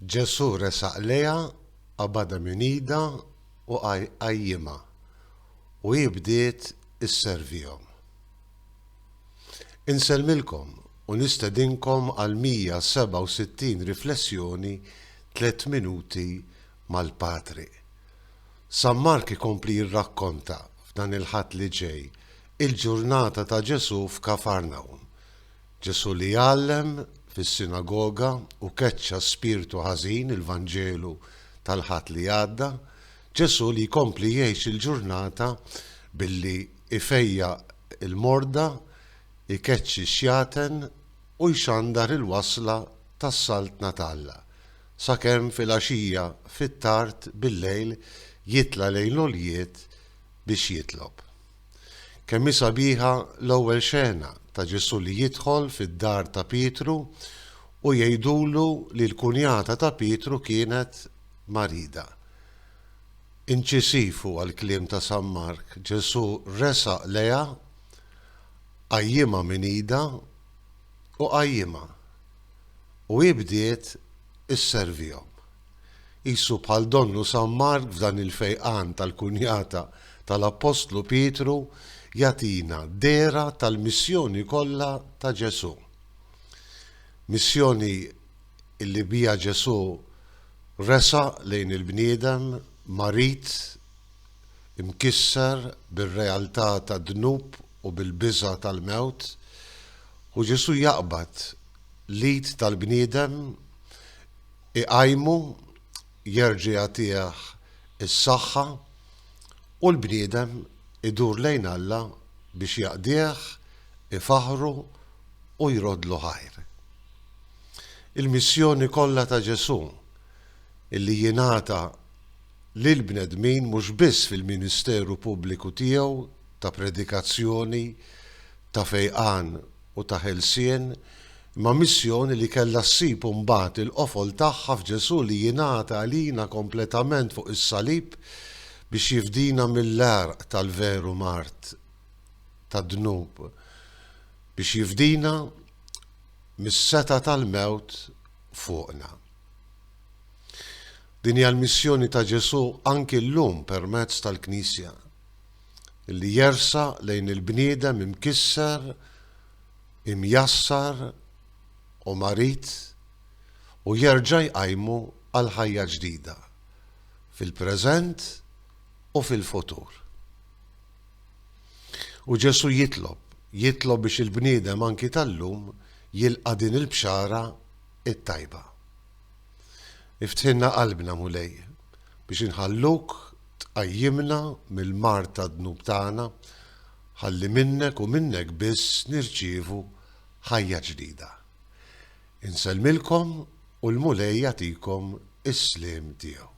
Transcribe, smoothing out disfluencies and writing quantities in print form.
Ġesù resaq lejha, qabadha minn idha u qajjimha, u hi bdiet isservihom. Insellmilkom u nistedinkom għal 167 riflessjoni Tliet Minuti mal-Patri. San Mark ikompli jirrakkonta f'dan il-Ħadd li ġej il-ġurnata ta' Ġesù f'Kafarnahum. Ġesù li għallem fis-sinagoga u keċċa spirtu ħażin, il-Vanġelu tal-Ħadd li għadda, Ġesù li jkompli jgħix il-ġurnata billi jfejjaq il-morda, ikeċċi x-xjaten u jxandar il-wasla tas-Saltna t'Alla, sakemm filgħaxija fit-tard billejl jitla' lejn l-għoljiet biex jitlob. Kemm hi sabiħa l-ewwel xena ta' Ġesù li jidħol fid-dar ta' Pietru u jgħidulu li l-kunjata ta' Pietru kienet marida. Inċisiv huwa l-kliem ta' San Mark, Ġesù resaq lejha, qajjimha minn idha u qajjimha, u hi bdiet isservihom. Qisu bħal donnu San Mark f'dan il-fejqan tal-kunjata tal-Appostlu Pietru jagħtina dehra tal-missjoni kollha ta' Ġesù. Missjoni illi biha Ġesù resaq lejn il-bniedem marid, imkisser bir-realtà tad-dnub u bil-biża' tal-mewt, u Ġesù jaqbad l-id tal-bniedem, iqajmu, jerġa' jagħtih is-saħħa, u l-bniedem idur lejn Alla biex jaqdih, ifaħħru u jroddlu ħajr. Il-missjoni kollha ta' Ġesù, illi jingħata lill-bnedmin mhux biss fil-ministeru pubbliku tiegħu ta' predikazzjoni, ta' fejqan u ta' ħelsien, imma missjoni li kellha ssib imbagħad il-qofol tagħha f'Ġesù li jingħata għalina kompletament fuq is-salib biex jifdina mill-għerq tal-veru mard tad-dnub, biex jifdina mis-setgħa tal-mewt fuqna. Din hija l-missjoni ta' Ġesù anki llum permezz tal-Knisja, li jersaq lejn il-bniedem imkisser, imjassar u marid u jerġa' jqajmu għal ħajja ġdida, fil-preżent u fil-futur. U Ġesù jitlob, jitlob biex il-bniedem anki tal-lum jilqa' din il-bxara t-tajba. Iftħilna qalbna, Mulej, biex inħalluk tqajjimna mill-mard tad-dnub tagħna ħalli minnek u minnek biss nirċievu ħajja ġdida. Insellmilkom u l-Mulej jagħtikom is-sliem tiegħu.